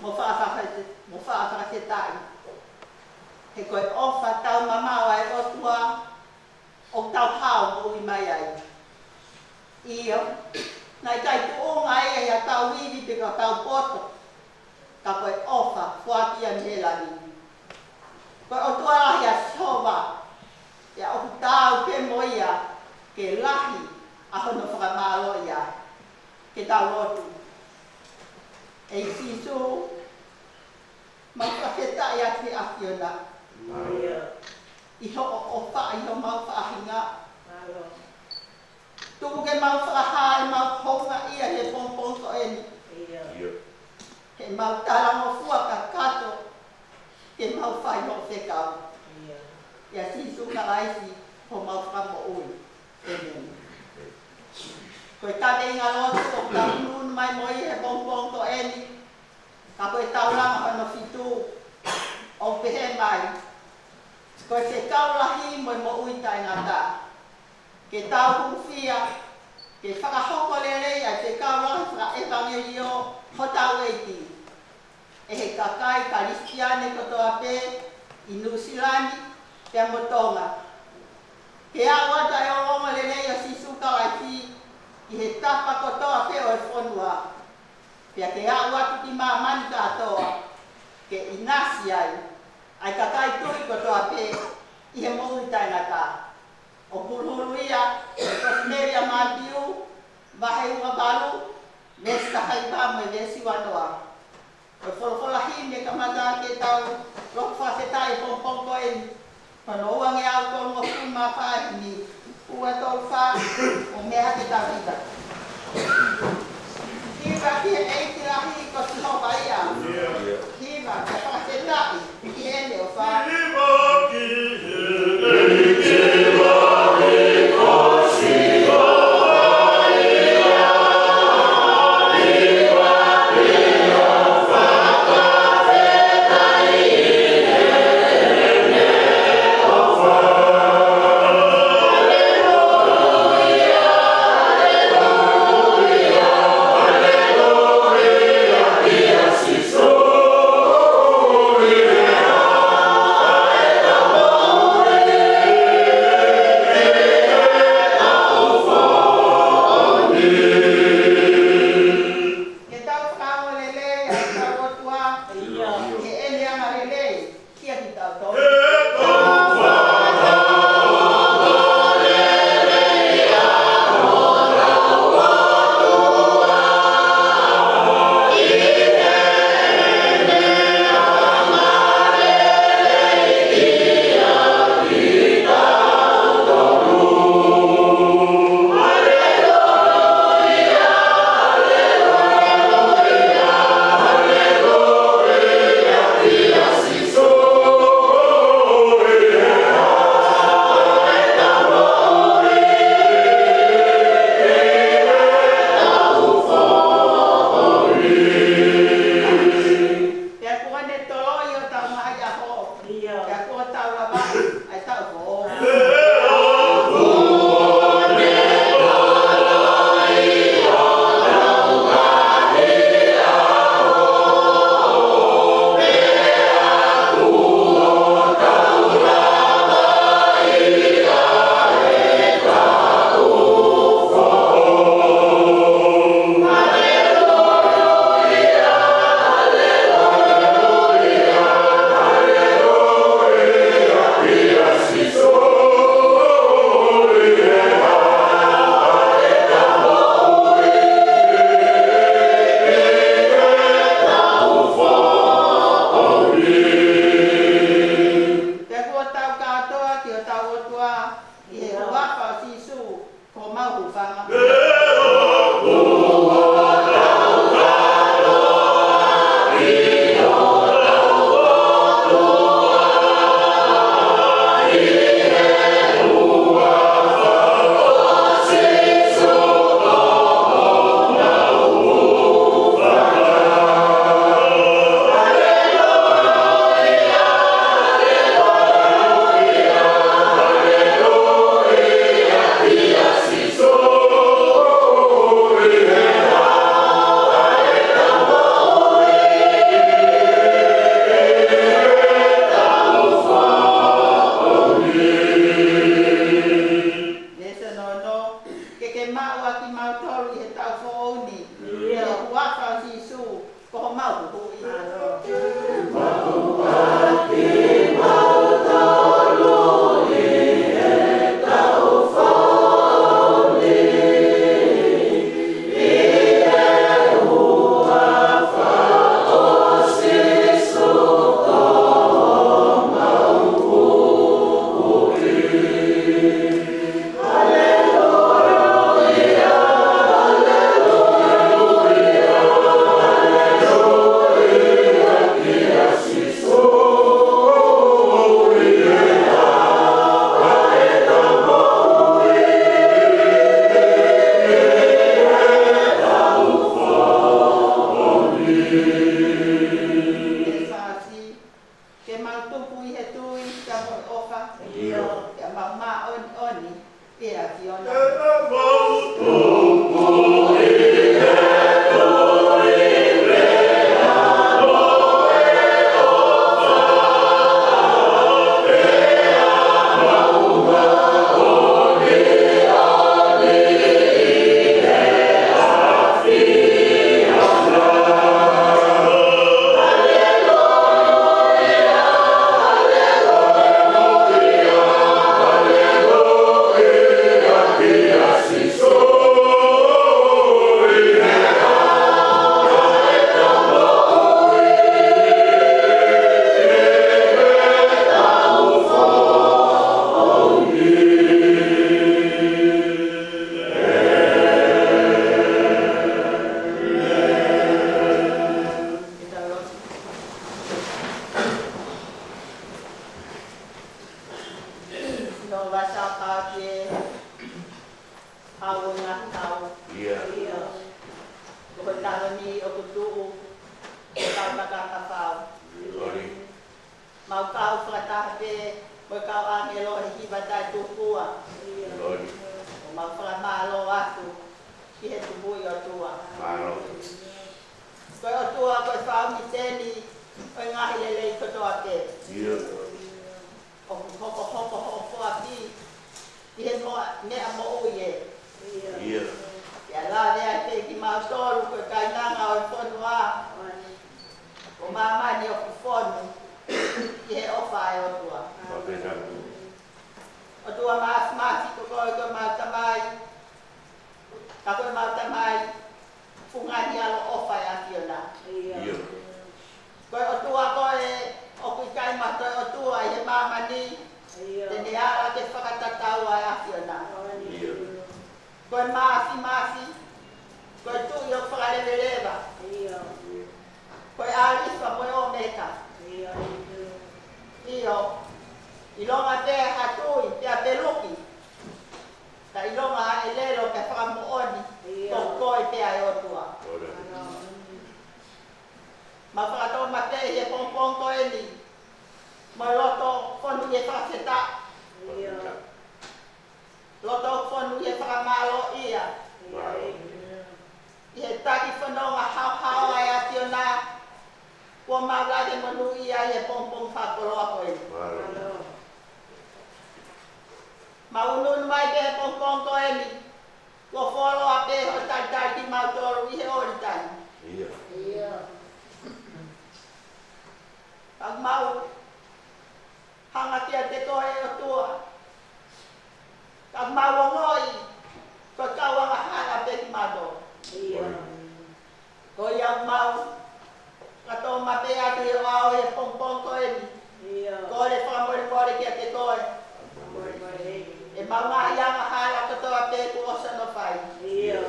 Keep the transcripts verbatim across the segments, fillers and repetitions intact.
mo faʻa fakafete-, mo faʻa fakafetaʻi. He ko e ʻofa taumamaʻo ʻa e ʻOtua ʻoku tau hao moʻui mai ai. ʻIo, naʻe ʻikai tuʻunga ia ʻi haʻatau ivi pe ko hotau poto, ka ko e ʻofa foaki ia mei langi. Ko e ʻOtua lahi ʻa Sihova, ʻa ia ʻoku taau pē mo ia ke lahi ʻa hono fakamālō ia. Ke tau lotu. ʻE Sīsū, mau fakafetaʻi atu ki he ʻAfiona ʻi hoʻo ʻofa ʻi homau faʻahinga. Tuku ke mau fakahā ʻemau houngaʻia he pongipongi ko eni. He mau talangofua kakato ke mau fai hoʻo fekau. ʻIa Sīsū Kalaisi, ko homau Fakamoʻui. ʻĒmeni. Ko e kaveinga lotu ʻoku tau ʻunu mai mo ia he pongipongi ko eni, ka ko e taulanga hono fitu, ʻoku pehē mai: Ko e fekau lahi mo e moʻui taʻengata. Ke tau hūfia ke fakahoko lelei ʻa e fekau lahi fakaʻevangeliō hotau ʻEiki ʻe he kakai Kalisitiane kotoa pē ʻi Nuʻusila ni pea mo Tonga. Ke aʻu atu ʻa e ongoongolelei ʻo Sīsū Kalaisi ki he tapa kotoa pē ʻo e fonua. Pea ke aʻu atu ki māmani kātoa, ke ʻinasi ai ʻa e kakai tui kotoa pē ʻi he moʻui taʻengata. ʻOku huluhulu ia ʻi he Kosipeli ʻa Mātiu, vahe ua valu, veesi taha hiva mo e veesi ua noa. Ko e folofola himi ke kamata ke tau lotu fakafetaʻi he pongipongi ko eni, ko hono ua ngeau tolungofulu mā fā, himi ua tolu fā, ʻo meʻa ke tau hiva. Hiva ki he ʻEiki lahi ko Sihova ia. Hiva ke fakafetaʻi ki heʻene ʻofa. Ke tau fakaongo lelei ʻa hotau ʻOtua, ʻio, ʻi heʻene angalelei kiate kitautolu. Pāpā ki he hau ʻo e ngaahi hau. ʻIo. ʻIo. Ko e taloni ʻoku tuʻu, ko e tau makakafau. ʻIo. Mau kau fakataha pē mo e kau ʻāngelo he hiva taʻetupua. ʻIo. ʻO mau fakamālō atu ki he Tupuʻi ʻOtua. Mālō. Ko e ʻOtua, ko e fāmili teni ʻo e ngaahi lelei kotoa pē. ʻIo. ʻOku hokohoko hoʻo foaki ki he mo-, meʻa moʻui ē. ʻIo. Pea lave ai pē kimautolu ko e kainanga ʻo e fonua, ʻo māmani ʻoku fonu ki he ʻofa ʻa e ʻOtua. Fakafetaʻi. ʻOtua Māfimafi, ko koe ko ʻemau Tamai, ka ko ʻemau Tamai, fungani ʻaloʻofa ʻa e ʻAfiona. ʻIo. Ko e ʻOtua koe ʻoku ʻikai ha toe ʻotua ʻi he māmani, ʻio, te ne ala ke fakatatau ʻa e ʻAfiona. ʻIo. Ko e Māfimafi, ko e Tuʻi ʻoku fakaleveleva. ʻIo. Ko e ʻAlifa mo e ʻOmeka. ʻIo. ʻIo. ʻIlonga pē ha tui, pea peluki. Ka ʻilonga ha ʻelelo pea fakamoʻoni, ʻio, ko koe pē ʻa e ʻOtua. ʻIo. Mau fakatōmapeʻe he pongipongi ko eni, mo e loto fonu ʻi he fakafetaʻi. ʻIo. Loto fonu ʻi he fakamālōʻia. ʻIo. ʻI he taki fononga haohaoa ʻa e ʻAfiona, kuo mau lave monūʻia ʻi he pongipongi fakakoloa ko eni. Mālō. Mau ʻunuʻunu mai pē he pongipongi ko eni, kuo fuoloa pē hoʻo talitali kimautolu ʻi he ʻōlita ni. ʻIo. ʻIo. Ka mau hanga kiate koe ʻOtua. Ka mau ongoʻi ko e kau angahala pē kimautolu. ʻIo. Ko ia mau fakatōmapeʻe atu ʻi hoʻo ʻao he pongipongi ko eni. ʻIo. Kole fakamolemole kiate koe. ʻEmau ngaahi angahala kotoa pē kuo ʻosi hono fai. ʻIo.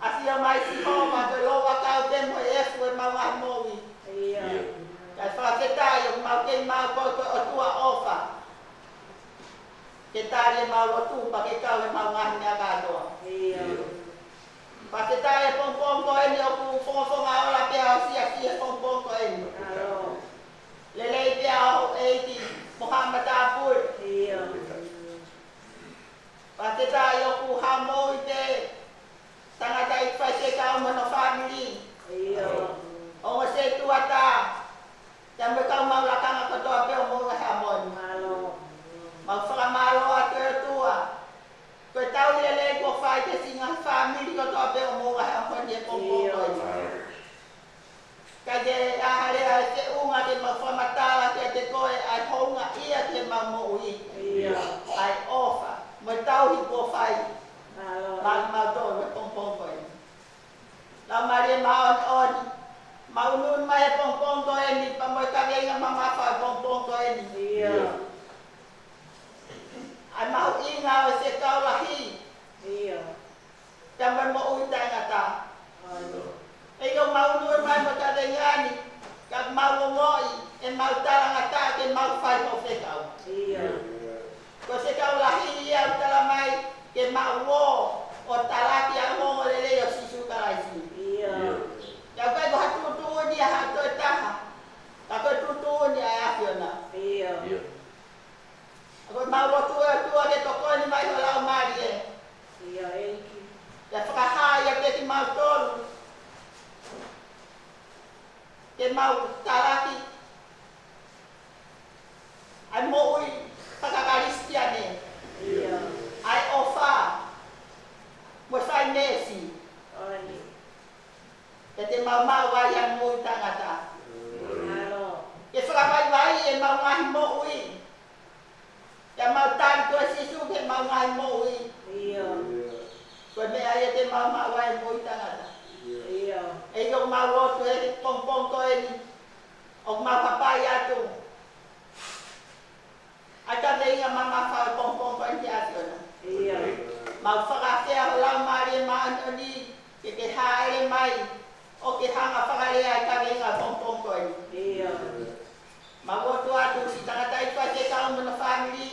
ʻAfio mai Sihova, ko e louʻakau pē mo e efu ʻemau ngaahi moʻui. ʻIo. ʻIo. Kae fakafetaʻi ʻoku mau kei maʻu koe ko e ʻOtua ʻofa ke tali ʻemau lotu pea ke kau ʻemau ngaahi meʻa kātoa. ʻIo. ʻIo. Fakafetaʻi he pongipongi ko eni ʻoku fongofonga ola pē ʻa e siasi he pongipongi ko eni. ʻAlo. Lelei pē ʻa houʻeiki mo haʻa matāpule. ʻIo. Fakafetaʻi ʻoku hao moʻui pē tangataʻeiki faifekau mo hono fāmili. ʻIo. Ongo sētuata, pea mo e kau maʻu lakanga kotoa pē ʻo Moʻunga Heamoni. Mālō. Mau fakamālō atu ʻe ʻOtua, ko e tauhi lelei kuo fai ki he siʻi ngaahi fāmili kotoa pē ʻo Moʻunga Heamoni he pongipongi ko eni. ʻIo. Ka ke ʻalu ʻa e feʻunga ke mau fakamatala kiate koe ʻa e houngaʻia ki heʻemau moʻui. ʻIo. ʻA e ʻofa mo e tauhi kuo fai. Mālō. Maʻa kimautolu he pongipongi ko eni. Laumālie Māʻoniʻoni, mau ʻunuʻunu mai he pongipongi ko eni, pea mo e kaveinga mamafa he pongipongi ko eni. ʻIo. ʻA e mahuʻinga ʻo e fekau lahi. ʻIo. Pea mo e moʻui taʻengata. ʻIo. ʻEiki, ʻoku mau ʻunuʻunu mai mo e kaveinga ni, ka mau ongoʻi ʻemau talangataʻa ke mau fai hoʻo fekau. ʻIo. Ko e fekau lahi ia ʻoku tala mai ke mau ō ʻo talaki ʻa e ongoongolelei ʻo Sīsū Kalaisi. ʻIo. ʻIo. Pea ʻoku ʻikai ko ha tuʻutuʻuni ʻa ha toe taha, ka ko e tuʻutuʻuni ʻa e ʻAfiona. ʻIo. ʻIo. Ko ʻemau lotu ʻe ʻOtua ke tokoni mai ho Laumālie. ʻIo, ʻEiki. Pea fakahā ʻiate kimautolu ke mau talaki ʻa e moʻui faka-Kalisitiane. ʻIo. ʻA e ʻofa mo e fai meesi. ʻOni. Pea te mau maʻu ai ʻa e moʻui taʻengata. ʻIo. Mālō. Ke fakavaivaiʻi ʻemau ngaahi moʻui. Pea mau tali koe Sīsū ke mau ngaahi moʻui. ʻIo. Ko e meʻa ia te mau maʻu ai moʻui taʻengata. ʻIo. ʻEiki, ʻoku mau lotu he pongipongi ko eni, ʻoku mau hapai atu ʻa e kaveinga mamafa he pongipongi ko eni ki he ʻAfiona. ʻIo. Mau fakafeʻao ho Laumālie Māʻoniʻoni ke ke hāʻele mai ʻo ke hanga fakalea ʻa e kaveinga pongipongi ko eni. ʻIo. Mau lotu atu siʻi tangataʻeiki faifekau mo hono fāmili,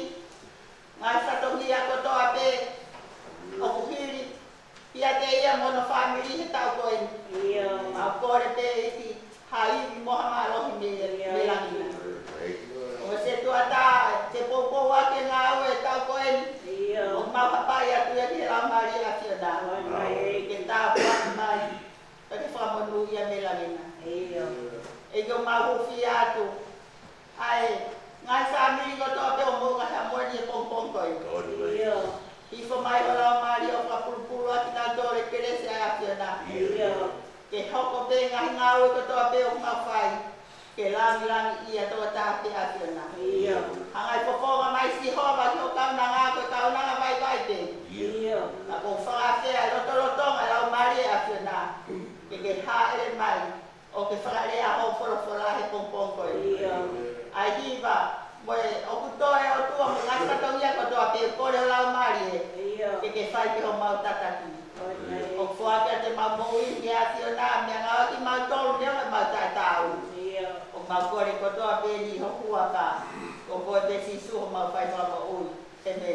ngaahi fatongia ʻOku mau hūfia atu ʻa e ngaahi fāmili kotoa pē ʻoku mou ngaahi ʻaho ni he pongipongi ko eni. ʻIo. Hifo mai ho Laumālie ʻo fakapulupulu ʻaki kinautolu ʻe he kelesi ʻa e ʻAfiona. ʻIo. Ke hoko pē ngaahi ngāue kotoa pē ʻoku mau fai ke lāngilangiʻia tokotaha pē ʻa e ʻAfiona. ʻIo. Hanga ʻo fofonga mai Sihova ki hoʻo kaunanga ko e kaunanga vaivai pē. ʻIo. Ka ʻoku ou fakaafeʻi e lotolotonga ʻo e Laumālie ʻa e ʻAfiona ke ke hāʻele mai ʻo ke fakalea hoʻo folofola he pongipongi ko eni. ʻIo. ʻA e hiva, mo e ʻoku toe ʻOtua mo e ngaahi fatongia kotoa pē, kole ho Laumālie ke ke fai ki homau tataki. ʻIo. ʻOku foaki atu ʻemau moʻui ki he ʻAfiona, meʻangāueʻaki kimautolu neongo ʻemau taʻetaau. ʻIo. ʻOku mau kole kotoa pē ni ho huafa, ko koe pē Sīsū homau faifakamoʻui. ʻĒmeni.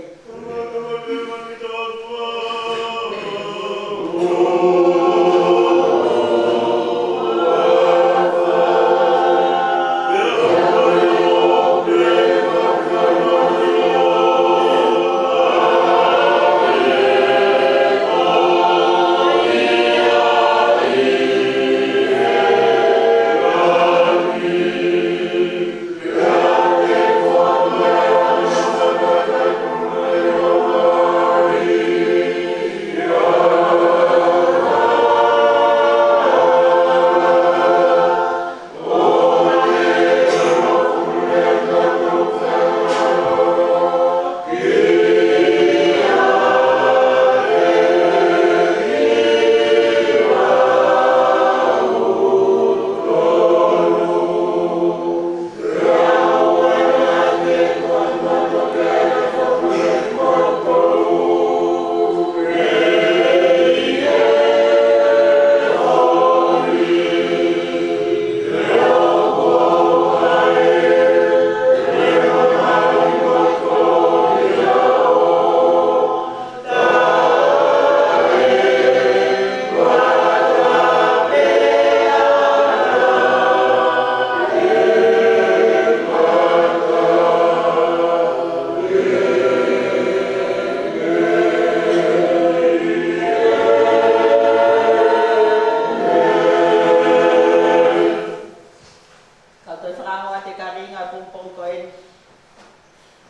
Kau toe fakaongo atu e kaveinga ʻo e pongipongi ko eni.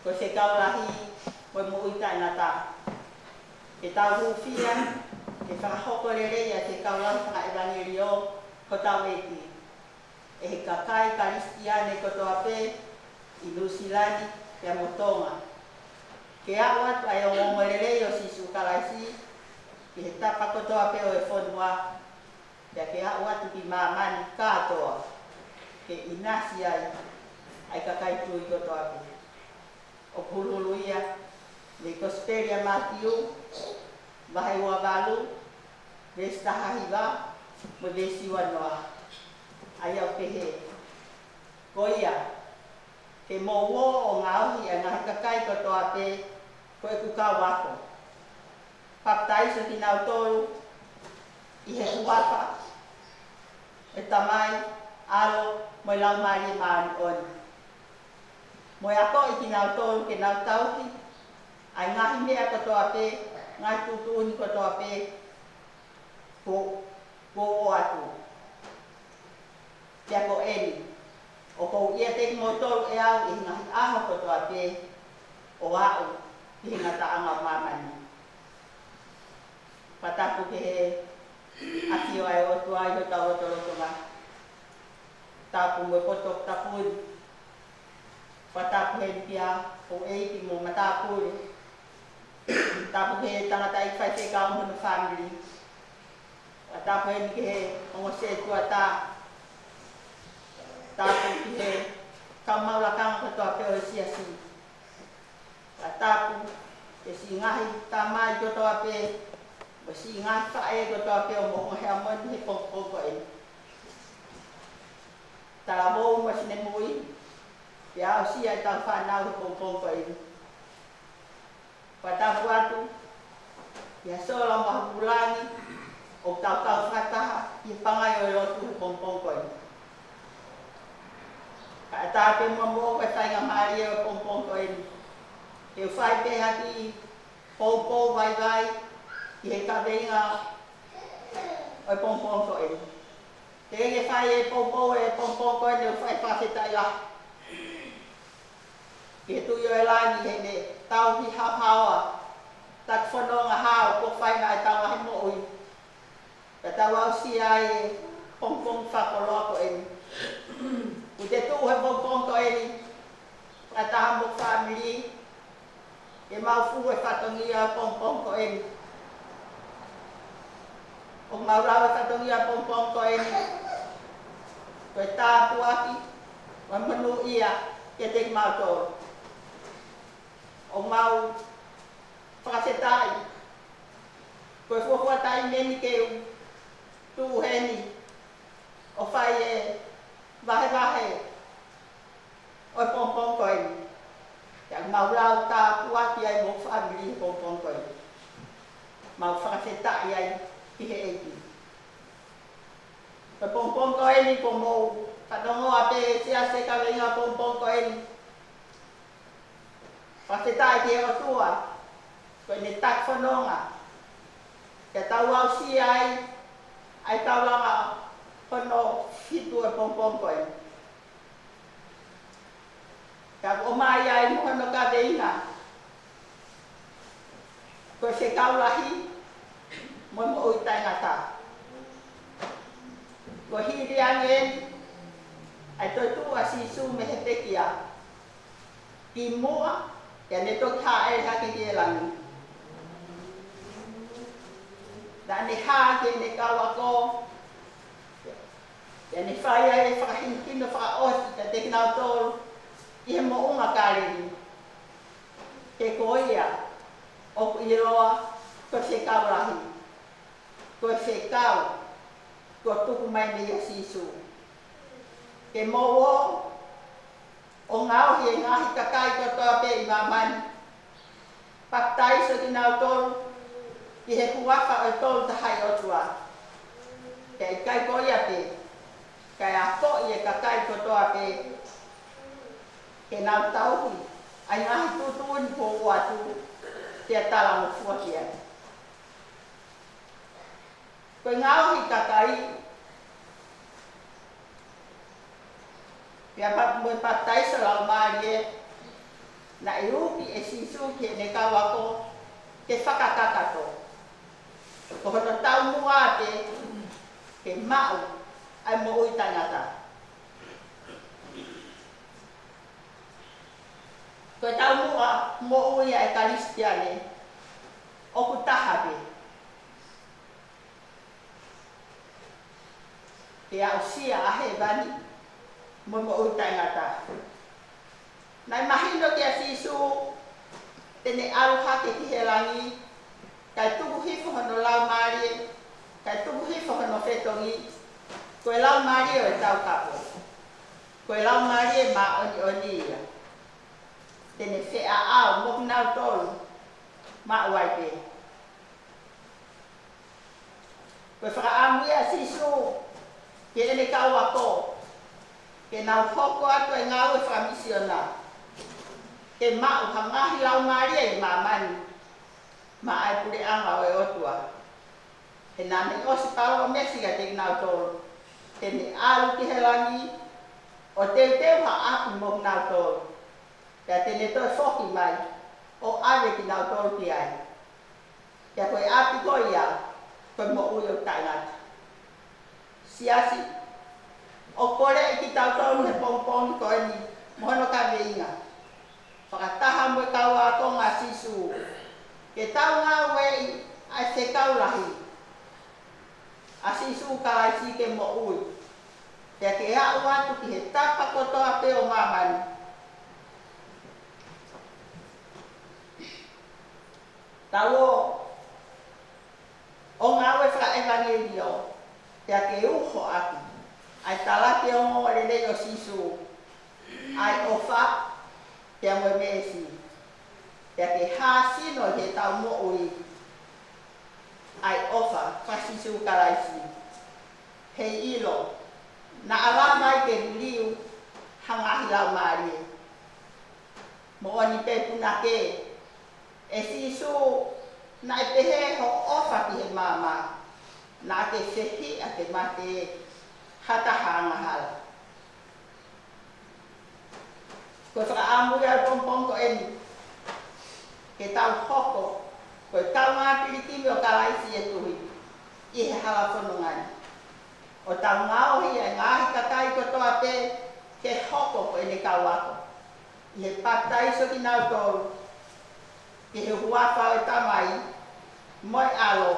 Ko e fekau lahi mo e moʻui taʻengata. Ke tau hūfia ke fakahoko lelei ʻa e fekau lahi fakaʻevangeliō hotau ʻEiki ʻe he kakai Kalisitiane kotoa pē ʻi Nuʻusila ni pea mo Tonga. Ke aʻu atu ʻa e ongoongolelei ʻo Sīsū Kalaisi ki he tapa kotoa pē ʻo e fonua, pea ke aʻu atu ki māmani kātoa, ke ʻinasi ai ʻa e kakai tui kotoa pē. ʻOku huluhulu ia mei he Kosipeli ʻa Mātiu, vahe ua valu, veesi taha hiva, mo e veesi ua noa. ʻA ia ʻoku pehē: Ko ia, ke mou ō ʻo ngaohi ʻa e ngaahi kakai kotoa pē ko ʻeku kau ako, papitaiso kinautolu ʻi he huafa ʻo e Tamai, ʻAlo, mo e Laumālie Māʻoniʻoni, mo e akoʻi kinautolu ke nau tauhi ʻa e ngaahi meʻa kotoa pē, ngaahi tuʻutuʻuni kotoa pē kuo, kuo u ʻoatu. Pea ko eni, ʻoku ou ʻiate kimoutolu ʻe au ʻi he ngaahi ʻaho kotoa pē, ʻo aʻu ki he ngataʻanga ʻo māmani. Fakatapu ki he ʻafio ʻa e ʻOtua ʻi hotau lotolotonga. Tapu mo e poto tapu ni. Fakatapu heni kia houʻeiki mo matāpule. Tapu ki he tangataʻeiki faifekau mo hono fāmili. Fakatapu heni ki he ongo sētuata. Tapu ki he kau maʻu lakanga kotoa pē ʻo e siasi. Fakatapu ki he siʻi ngaahi tamai kotoa pē, mo e siʻi ngaahi faʻē kotoa pē ʻoku mou ʻi he ʻaho ni he pongipongi ko eni. Talavou mo e finemui, pea aʻusia ʻetau fānau he pongipongi ko eni. Fakatapu atu ki ha sola mo ha vūlangi ʻoku tau kau fakataha ʻi he pangai ʻo e lotu he pongipongi ko eni. Kae ʻatā pē muʻa moʻoku ʻa e faingamālie ʻo e pongipongi ko eni ke u fai pē ha kiʻi poupou vaivai ʻi he kaveinga ʻo e pongipongi ko eni. Ke ke fai e poupou e pongipongi ko eni ʻo fai fakafetaʻi lahi ki he Tuʻi ʻo e langi heʻene tauhi haohaoa, taki fononga hao kuo fai ʻa ʻetau ngaahi moʻui. Ka tau aʻusia ai e pongipongi fakakoloa ko eni. Kuo te tuʻu he pongipongi ko eni, fakataha mo e fāmili, ke mau fuhu e fatongia pongipongi ko eni. ʻOku mau lau e fatongia pongipongi ko eni ko e tāpuaki mo e monūʻia kiate kimautolu. ʻOku mau fakafetaʻi ko e fuofua taimi eni ke u tuʻu heni ʻo fai e vahevahe ʻo e pongipongi ko eni. Pea mau lau tāpuaki ai mo e fāmili he pongipongi ko eni. Mau fakafetaʻi ai ki he ʻEiki. Ko e pongipongi ko eni kuo mou fanongoa pē ʻe Siasi e kaveinga pongipongi ko eni. Fakafetaʻi ki he ʻOtua, ko ʻene taki fononga, ke tau aʻusia ai ʻa e taulanga hono fitu e pongipongi ko eni. Ka ʻoku ʻomai ai mo hono kaveinga, ko e fekau lahi mo e moʻui taʻengata. Ko e hili ange eni ʻa e toetuʻu ʻa Sīsū mei he pekia kimuʻa pea ne toki hāʻele hake ki he langi. Naʻa ne hā ki heʻene kau ako, pea ne fai ai e fakahinohino fakaʻosi kiate kinautolu ʻi he moʻunga Kāleli. He ko ia ʻoku ʻiloa ko e fekau lahi, ko e fekau kuo tuku mai meia Sīsū. Ke mou ō ʻo ngaohi e ngaahi kakai kotoa pē ʻi māmani, papitaiso kinautolu ʻi he huafa ʻo e Tolu Tahaʻi ʻOtua. Pea ʻikai ko ia pē, kae akoʻi e kakai kotoa pē ke nau tauhi ʻa e ngaahi tuʻutuʻuni kuo u ʻoatu, pea talangofua ki ai. Ko e ngaohi kakai, pea pa-, mo e papitaiso Laumālie, naʻe uki ʻe Sīsū ki heʻene kau ako ke fakakakato. Ko hono taumuʻa pē ke maʻu ʻa e moʻui taʻengata. Ko e taumuʻa moʻui ʻa e Kalisitiane ʻoku taha pē. Ke aʻusia ʻa hēvani mo e moʻui taʻengata. Naʻe mahino kia Sīsū te ne ʻalu hake ki he langi, kae tuku hifo hono Laumālie, kae tuku hifo hono fetongi, ko e Laumālie ʻo e Taukapo. Ko e Laumālie Māʻoniʻoni ia. Te ne feʻaʻau mo kinautolu maʻu ai pē. Ko e fakaʻamu ia ʻa Sīsū ki heʻene kau ako ke nau hoko atu e ngāue fakamisiona, ke maʻu ha ngaahi laumālie ʻi māmani maʻa e puleʻanga ʻo e ʻOtua. He naʻa ne ʻosi palōmesi kiate kinautolu te ne ʻalu ki he langi ʻo teuteu ha ʻapi mo kinautolu. Pea te ne toe foki mai ʻo ʻave kinautolu ki ai. Pea ko e ʻapi ko ia, ko e moʻui ʻoku taʻengata. Siasi, ʻoku kole kitautolu he pongipongi ko eni mo hono kaveinga, fakataha mo e kau ākonga ʻa Sīsū, ke tau ngāueʻi ʻa e fekau lahi ʻa Sīsū Kalaisi ke moʻui, pea ke aʻu atu ki he tapa kotoa pē ʻo māmani. Tau ō ʻo ngāue fakaʻevangeliō, pea ke uho ʻaki ʻa e talaki ongoongolelei ʻo Sīsū, ʻa e ʻofa pea mo e meesi, pea ke hāsino ʻi heʻetau moʻui ʻa e ʻofa faka-Sīsū Kalaisi. Heiʻilo naʻa lava ai ke liliu ha ngaahi laumālie. Moʻoni pē punake, ʻe Sīsū, naʻe pehē hoʻo ʻofa ki he maama, naʻa ke fehiʻa ke mate ha taha angahala. Ko e fakaʻamu ia ʻo e pongipongi ko eni, ke tau hoko ko e kaungā pilikimi ʻo Kalaisi ʻi he tuʻi, ʻi he hala fononga ni. ʻO tau ngaohi ʻa e ngaahi kakai kotoa pē ke hoko ko ʻene kau ako, ʻi he papitaiso kinautolu, ki he huafa ʻo e Tamai, mo e ʻAlo,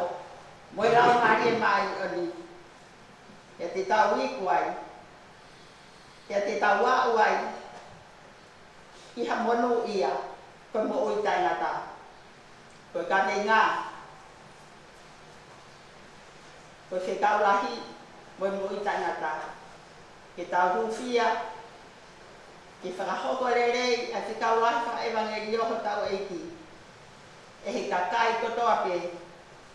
mo e Laumālie Māʻoniʻoni. Pea te tau iku ai, pea te tau aʻu ai ki ha monūʻia, ko e moʻui taʻengata. Ko e kaveinga, ko e fekau lahi mo e moʻui taʻengata. Ke tau hūfia ke fakahoko lelei ʻa e fekau lahi fakaʻevangeliō hotau ʻEiki ʻe he kakai kotoa pē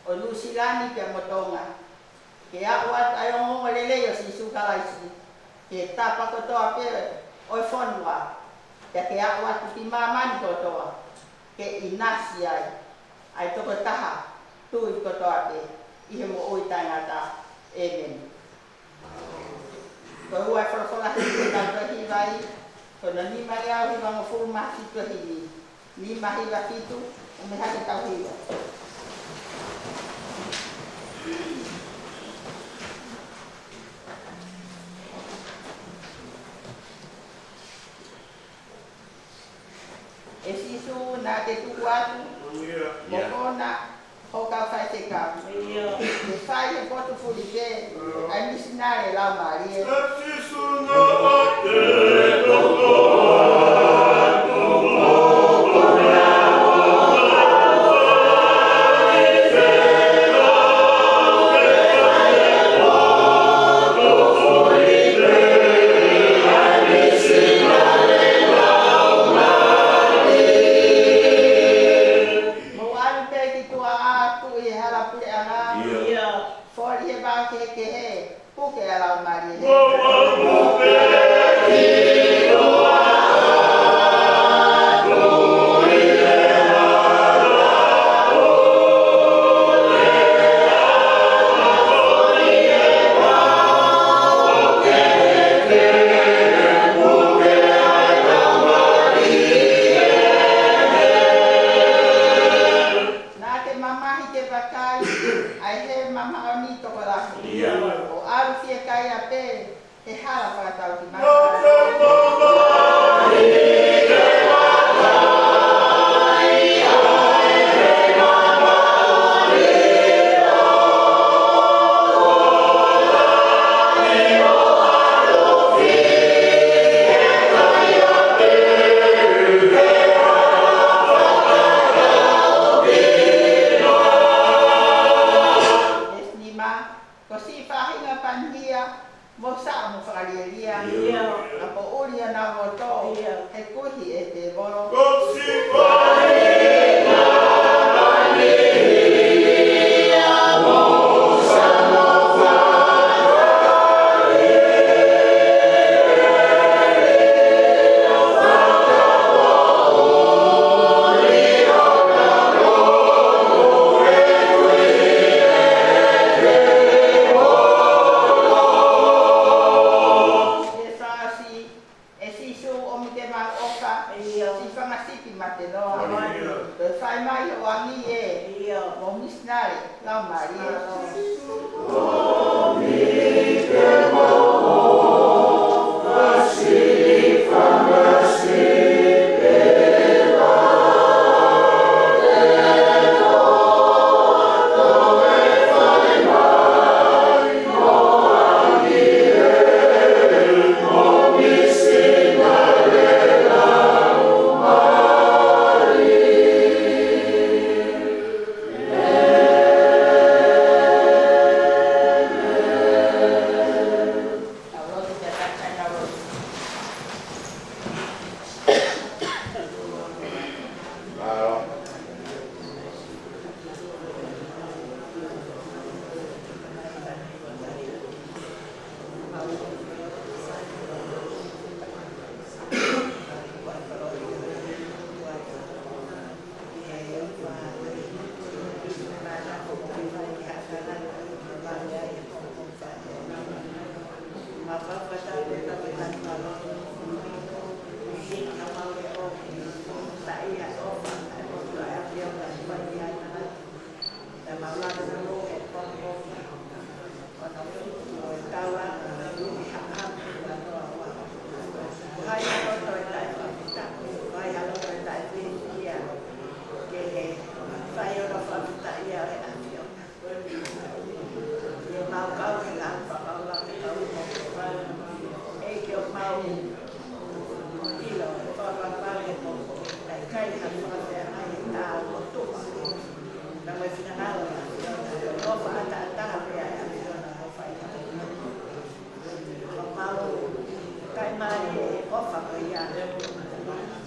ʻo Nuʻusila ni pea mo Tonga. Ke aʻu atu ʻa e ongoongolelei ʻo Sīsū Kalaisi ki he tapa kotoa pē ʻo e fonua, pea ke aʻu atu ki māmani kotoa, ke ʻinasi ai ʻa e tokotaha tui kotoa pē ʻi he moʻui taʻengata. ʻĒmeni. Ko e ua ʻa e folofola himi ʻoku tau toe hiva ai, ko hono nima teau hivangofulu mā fitu ʻa e himi. Nima hiva fitu, ʻomi hake tau hiva. ʻE Sīsū, naʻa ke tuku atu mo kona ho kau faifekau ke fai he potu fuli pē ʻa e misinale laumālie. Mou ʻalu pē ki tuʻa ʻa e tuʻi he hala puleʻanga. ʻIo. Foli he vao kehekehe, puke ʻa e laumālie. Naʻa ke mamahi ke vakai ʻa e hē mamaʻo ni tokolahi. ʻIo. ʻO ʻalu fiekaia pē he hala fakataukimaʻa. Veesi nima, ko siʻi faʻahinga panihia, mo saʻo mo fakalielia. ʻIo. Ka poʻuli ʻa honau loto, ʻio, he kuihi ʻe he tēvolo. Ko siʻi faʻahinga panihia, mo saʻo mo fakalielia. Ke fasi, ʻe Sīsū ʻomi ke mau ʻofa, ʻio, siʻi fanga sipi mate noa. ʻIo. Toe fai mai ho angi ē, ʻio, mo misinale laumālie. Fai hono fakafetaʻi ʻa e ʻAfiona. ʻIo mau kau he ngaahi fakakaukau ʻoku mau fai. ʻEiki ʻoku mau ʻilo ʻe fakakaukau he pō ko eni. Kae ʻikai ha fakafeangai ʻe taha ʻo tuʻu. Ka mo e finangalo ʻo e ʻAfiona. ʻOfa ʻataʻatā pē ʻa e ʻAfiona ʻo fai. Mau taʻimālie ʻofa ko ia.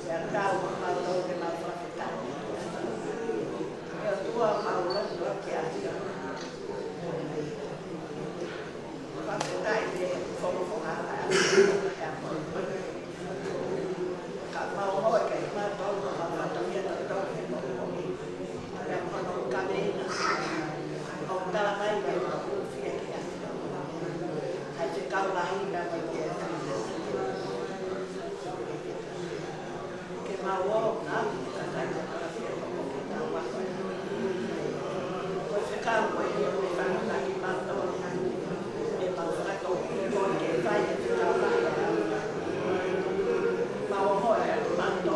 Pea kau mo kimautolu ke mau fakafetaʻi. ʻE ʻOtua mau lotu atu kiate koe. Fakafetaʻi he fofola ʻa e ʻAfiona. Ka mau ʻoho ke mau tau, mau fatongia tau tau he mau ʻomi. Pea ko hono kaveinga ʻoku talamai mai ʻoku fiefia. Hai te kau lahi na mai ke ata. Ke mau ō na, ka kai te kau lahi na mai ke tau ako. Ko e fekau ko eni ʻoku ne fakaʻaongaʻi kimautolu. ʻE mau fakatō, ko e ke fai e fekau lahi. Mau ō ʻo e atu mau tō.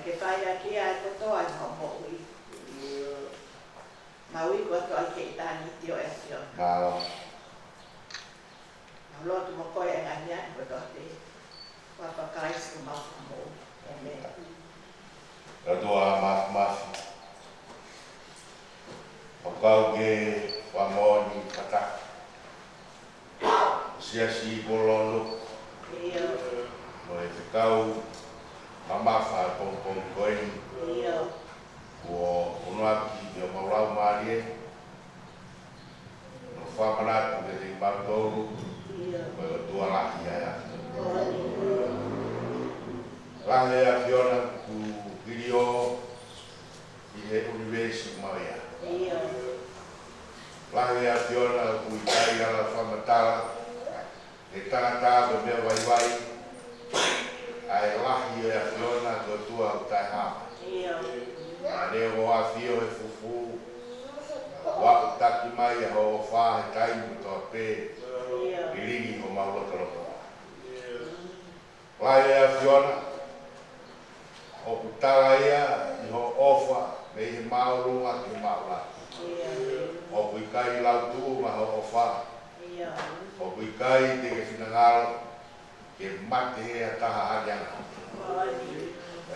Ke fai ʻaki ʻa e kotoa ʻi hoʻo moʻui. Mau iku atu ʻa e kei tani tio e sio. Mau lotu mo koe e ngani ʻa e kotoa te. Papa Christ ko mau famo. Amen. ʻOtua Māfimafi, ʻoku ou ke fakamoʻoni fakataha. Siasi Polololo. ʻIo. Mo e fekau mamafa pongipongi ko eni. ʻIo. Kuo ʻunuaki ʻi homau laumālie. Mo fakamanatu kiate kimautolu. ʻIo. Ko e ʻOtua lahi Lahi ʻa e ʻAfiona ʻoku hiliō ʻi he ʻunivēsi ʻumaʻā. Lahi ʻa e ʻAfiona ʻoku ʻikai ala fakamatala ʻe he tangata ko e meʻa vaivai ʻa e lahi ʻo e ʻAfiona ko e ʻOtua ʻoku taʻehāmai. ʻA ʻene ʻomi ʻa e ʻAfio he fufū, ʻo aʻutaki mai ʻa hoʻo ʻofa he taimi kotoa pē, lilingi homau lotolotonga. Lahi ʻa e ʻAfiona ʻoku tala ia ʻi hoʻo ʻofa mei he māʻolunga ki he māʻulalo. ʻOku ʻikai lau tuʻunga hoʻo ʻofa. ʻOku ʻikai te ke finangalo ke mate ha taha ʻi he anga.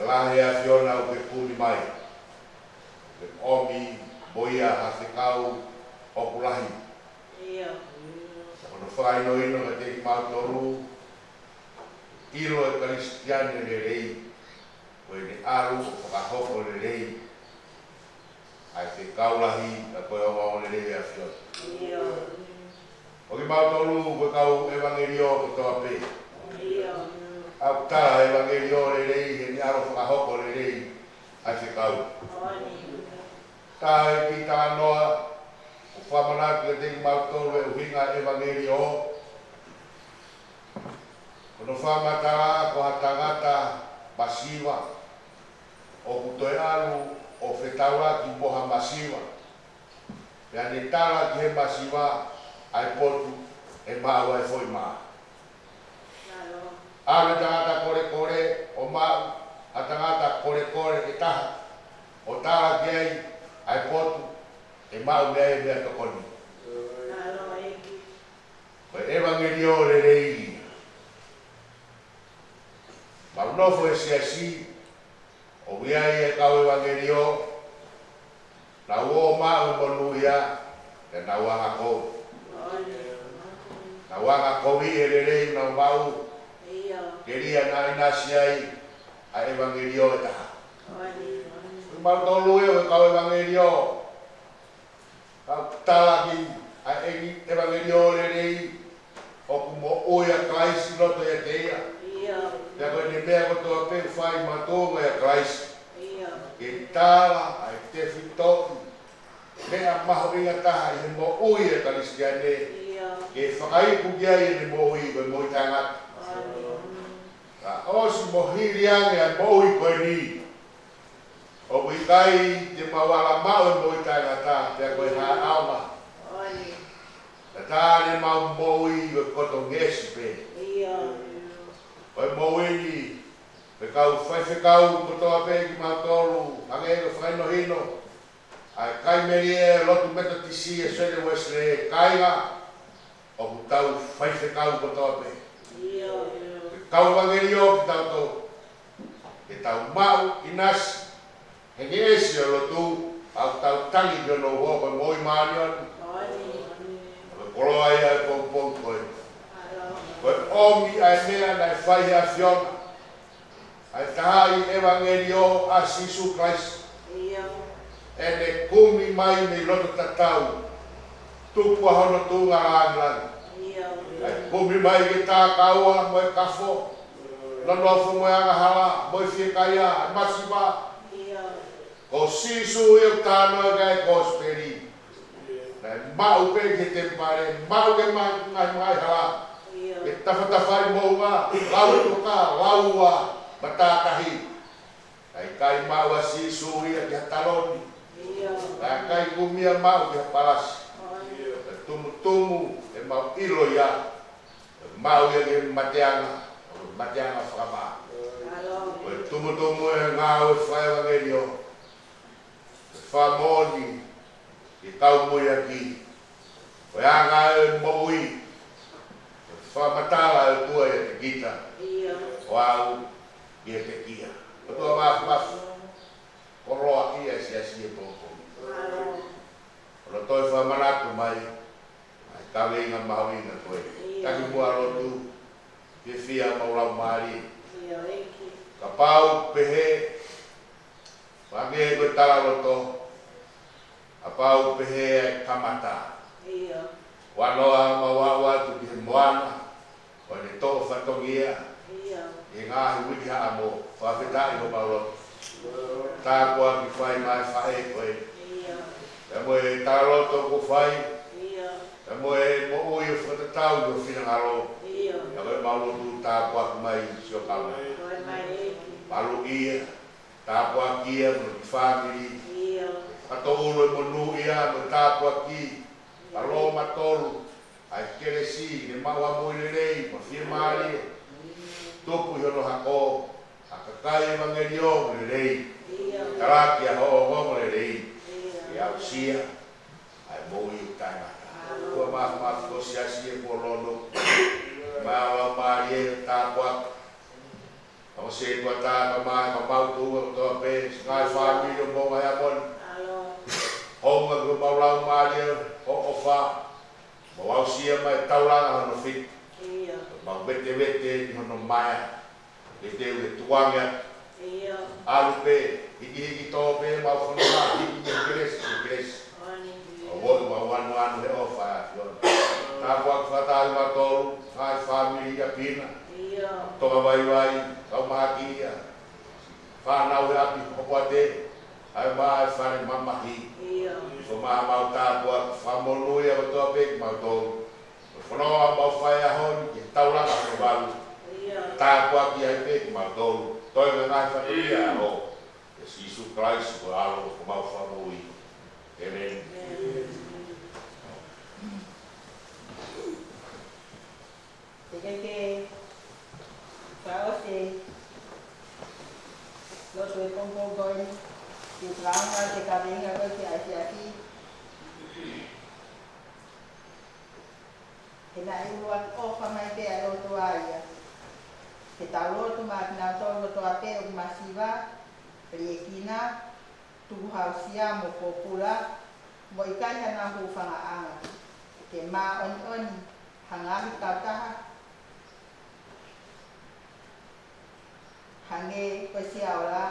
Lahi ʻa e ʻAfiona ʻoku ke kumi mai, ʻoku ke ʻomi mo ia ha fekau ʻoku lahi. Ko hono fakahinohino kiate kimautolu, ʻilo ʻe he Kalisitiane lelei, ko ʻene ʻalu ʻo fakahoko lelei ʻa e fekau lahi, ka ko e ongoongolelei ʻa e ʻAfiona. Ko kimautolu ko e kau ʻevangeliō kotoa pē, ʻoku tala ʻa e ʻevangeliō lelei heʻene ʻalu ʻo fakahoko lelei ʻa e fekau. Taha e kiʻi talanoa ʻoku fakamanatu kiate kimautolu e ʻuhinga ʻevangeliō. Ko hono fakamatala ko ha tangata masiva ʻoku toe ʻalu ʻo fetaulaki mo ha masiva. Pea ne tala ki he masiva ʻa e potu ʻe maʻu ai e foʻi mā. ʻAlu e tangata kolekole ʻo maʻu ha tangata kolekole ʻe taha, ʻo tala ki ai ʻa e potu ʻe maʻu mei ai e meʻatokoni. Ko e ʻevangeliō lelei. Mau nofo he siasi ʻoku ʻi ai e kau ʻevangeliō, nau ō ʻo maʻu e monūʻia, pea nau angakovi. Nau angakovi e lelei naʻa nau maʻu, telia naʻa ʻinasi ai ʻa e ʻevangeliō ʻe taha. Ko kimautolu ē ʻo e kau ʻevangeliō, kau tala ki ai ʻa e ʻevangeliō lelei, ʻoku moʻui ʻa Kalaisi ʻi loto ʻiate ia. Pea ko ʻene meʻa kotoa pē ʻoku fai makatuʻunga ʻia Kalaisi. Ke tala ʻa e tefitoʻi meʻa mahuʻinga taha ʻi he moʻui ʻa e Kalisitiane, ke fakaiku ki ai ʻene moʻui ko e moʻui taʻengata. Ka ʻosi mo hili ange ʻa e moʻui ko eni, ʻoku ʻikai te mau ala maʻu e moʻui taʻengata, pea ko e hā e ʻaonga. Ka tā ne mau moʻui ko e koto ngeʻesi pē. Ko e moʻui ni, ko e kau faifekau kotoa pē kimautolu, hangē ko e fakahinohino ʻa e kai melie ʻo e lotu Metotisi ʻa Sione Uēsilī, kāinga, ʻoku tau faifekau kotoa pē. Ko e kau ʻevangeliō kitautolu, ke tau maʻu ʻinasi he ngeʻesi ʻo e lotu, ʻa ʻoku tau tangi ki hono uho ko e moʻui māʻoniʻoni. Ko e koloa ia ʻo e pongipongi ko ē. Ko e ʻomi ʻa e meʻa naʻe fai ʻe he ʻAfiona, ʻa e taha ʻi he ʻevangeliō ʻa Sīsū Kalaisi. ʻEne kumi mai mei loto tatau, tupu ʻa hono tuʻunga lāngilangi. ʻA e kumi mai ke takaua mo e kafo, nonofo mo e angahala, mo e fiekaia, ʻa e masiva. Ko Sīsū ia ʻoku talanoa ki ai e kosipeli. Naʻe maʻu pē ki he temipale, maʻu ki he ma-, ngaahi, ngaahi hala. Ke tafatafai moʻunga, lau toka, lau ua, matātahi. Naʻe ʻikai maʻu ʻa Sīsū ia ki ha taloni. Naʻe ʻikai kumi ia maʻu ki ha palasi. Ko e tumutumu ʻemau ʻilo ia, ʻe maʻu ia ki he mateanga, ko e mateanga fakamā. Ko e tumutumu ʻo e ngāue fakaʻevangeliō, ko e fakamoʻoni ke kau moʻui ʻaki, ko e anga ʻo e moʻui, ko e fakamatala ʻa e ʻOtua ʻiate kita, ʻo aʻu ki he pekia. ʻOtua Māfimafi, koloaʻi ʻa e siasi he pongipongi. Hono toe fakamanatu mai ʻa e kaveinga mahuʻinga ko ē. Taki muʻa lotu, fiefia homau laumālie. Kapau pehē, hangē ko e talaloto, kapau pehē ʻa e kamata, ʻoua naʻa mau aʻu atu ki he moana, ʻo ne toʻo fatongia, ʻi he ngaahi uike haʻamo, fakafetaʻi homau lotu. Tāpuaki fai mai faʻē ko ē. Pea mo e talaloto kuo fai. Pea mo e moʻui ʻo fakatatau ki ho finangalo. Pea ko ʻemau lotu tāpuaki mai siʻo kaunanga. Maluʻi ia, tāpuaki ia mo e kiʻi fāmili. Fakatoʻulu e monūʻia mo e tāpuaki. Ka lō matolu, ʻa e kelesi, ne maʻu ʻa e moʻui lelei, mo e fiemālie. Tupu ʻi hono hako, ʻa e kakai ʻevangeliō lelei. Talaki ʻa hoʻo ongoongo lelei. ʻE aʻusia ʻa e moʻui ʻoku taʻengata. Kuo mafasia siasi ʻa e kuo lono. Maʻu ʻa e mālie tāpuaki. Ka mo se tua tā ka mai ka mau tū ʻa kotoa pē, ngaahi fāmili ʻo Moʻunga Heamoni. Hounga ko mau lau mālie ʻo ʻofa. Mau aʻusia mai taulanga hono fitu. Mau vetevete ni hono maea. Ke teu he tuange atu. ʻAlu pē, hikihiki tō pē, mau fononga, hiki ni kelesi, ni kelesi. ʻO woi mau anuanu he ʻofa ʻa e ʻAfiona. Tāpuaki fakataha kimautolu, ngaahi fāmili ʻa Pina. Tonga vaivai, kau mahaki ia. Fānau he ʻapi hopoate, ʻa e mā e fale mamahi. Ko mau tāpuaki fakamonūʻia kotoa pē kimautolu. Ko e fononga mau fai ʻaho ni ke taulanga hono valu. Tāpuaki ai pē kimautolu. Toe ngaahi fatongia ʻo ʻia Sīsū Kalaisi ko e ʻAlo ko mau Fakamoʻui. ʻĒmeni. Te ke ke fakaʻosi e lotu he pongipongi ko eni, ke fakaʻaonga e kaveinga ko ē ki he ʻafiʻafi. He naʻe ʻuluaki ʻofa mai pē ʻa e ʻOtua ia. Ke tau lotu maʻa kinautolu kotoa pē ʻoku masiva, liʻekina, tukuhausia mo pōpula, mo ʻikai hanau hūfangaʻanga. Ke māʻoniʻoni ha ngaahi kautaha, hangē ko e sia ola,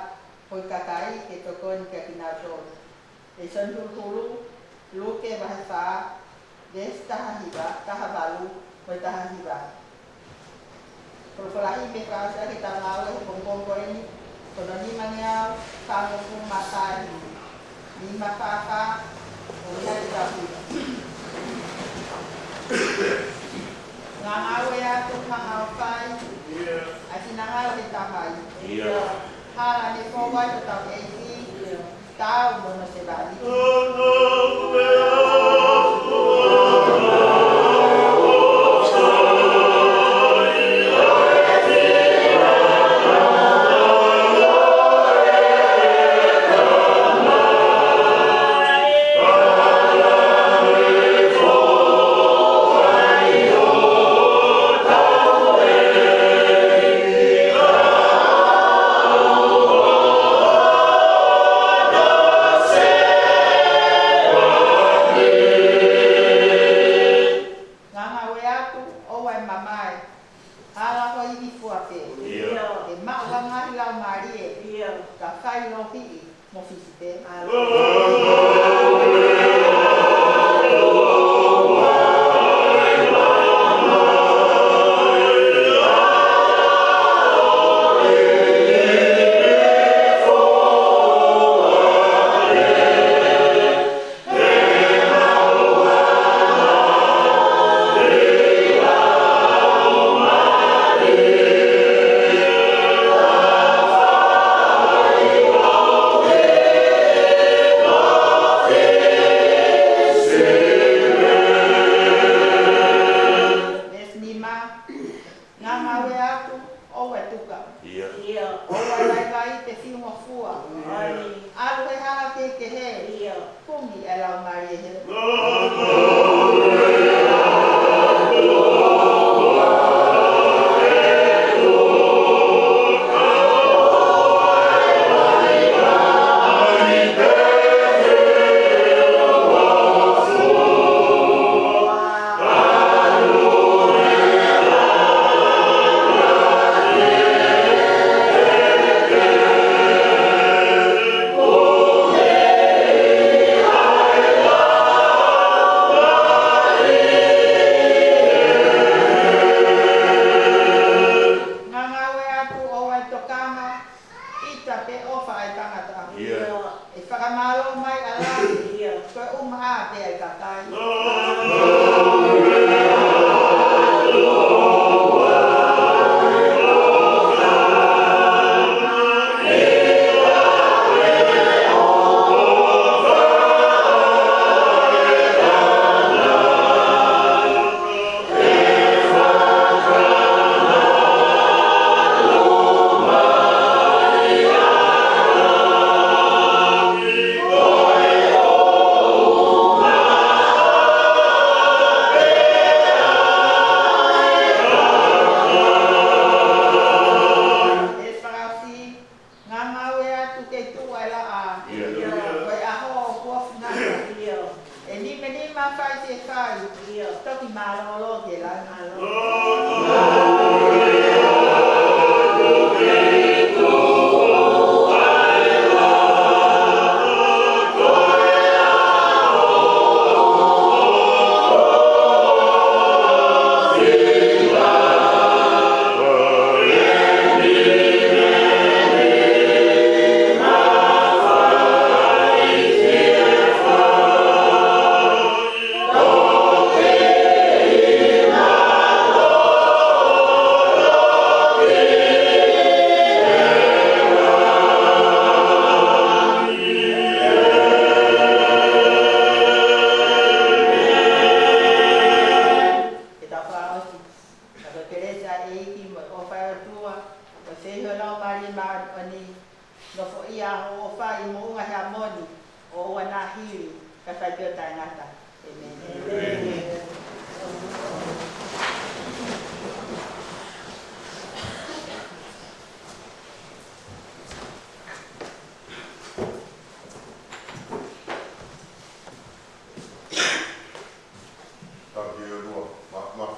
ko e kakai ke tokoni kia kinautolu. ʻEfesō huluhulu, Luke vahe fā, veesi taha hiva, taha valu, mo e taha hiva. Folofola ʻi he fakaʻosi ʻaki ʻetau ngāue he pongipongi ko eni, ko hono nima ngeau fāngofulu mā fā ʻi he nima fā fā, ʻo ʻi ai ʻetau hiva. Ngāue atu, hanga ʻo fai ʻa e finangalo ʻo e Tamai. Hala ne fou ai hotau ʻEiki, tau mo hono sevāniti. Ngāue atu, ʻoua ʻe mamae, hala ho ivi fua pē. Ke maʻu ha ngaahi laumālie, ka fai lohiʻi mo fisi pē. pea ʻi he kakai. ʻE fakaʻosi, ngāngāue atu ke tuʻu ʻa e laʻā. ʻIo. Ko e ʻaho ʻoku ofi nai. ʻIo. ʻE nimenima fai ke fai. ʻIo. Toki mālōlō ke langa. Ke tau fakaʻosi. Ka ko e kelesi ʻa e ʻEiki mo e ʻofa ʻa e ʻOtua, mo e feohi ʻa e Laumālie Māʻoniʻoni, nofoʻia ʻo fai mo unga he amoni, ʻo ʻoua naʻa hili, kae fai pē ʻo taʻengata. ʻĒmeni. ʻĒmeni. Taki e lua, ma, ma.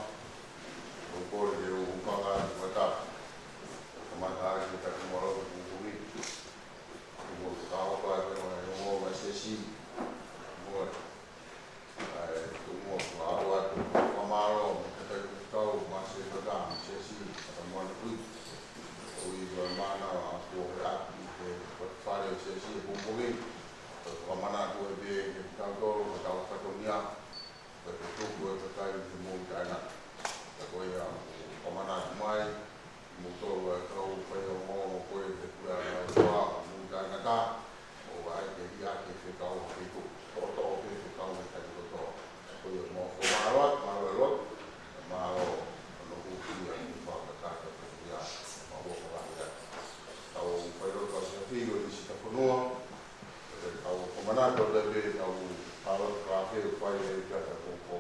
ʻOku ou kole ke u hūfanga atu ʻo kamata. Kamata ʻaki ʻetau kimoutolu pupuni. Mo e kau fai pē ʻo e ongo mai Siasi. Mo e, ʻa e tuʻu mo e kau atu, fakamālō mo e kakai kuo kau mai Siasi, kakai mai Siasi, kakai mai Nukuʻi. ʻOku ʻi ai e mānava ʻa e kuo he ʻaki he fale Siasi ʻi he pongipongi. Ko e fakamanatu ē pē ke tau tolo, ko tau fatonia. Ko e tuku e kakai ke mou taʻengata. Ka ko ia, ʻoku ou fakamanatu mai, kimoutolu ʻa e kau faiongoongo ko ē he puleʻanga ʻo e ʻOtua, mou taʻengata, ʻo ʻai ke liʻaki e fekau ha feituʻu, toʻotoʻo pē fekau he taimi kotoa. Ka ko ia, mou fakamālō, mālō e lotu, mālō hono hūfia, mo fakakakato ko ia, mālō fakakakato. Tau fai lotu ʻa e Siasi ʻo Sitafonua, Ko e tau fakamanatu atu pē ʻetau ʻalu atu ka fē ʻo fai e kata ko ko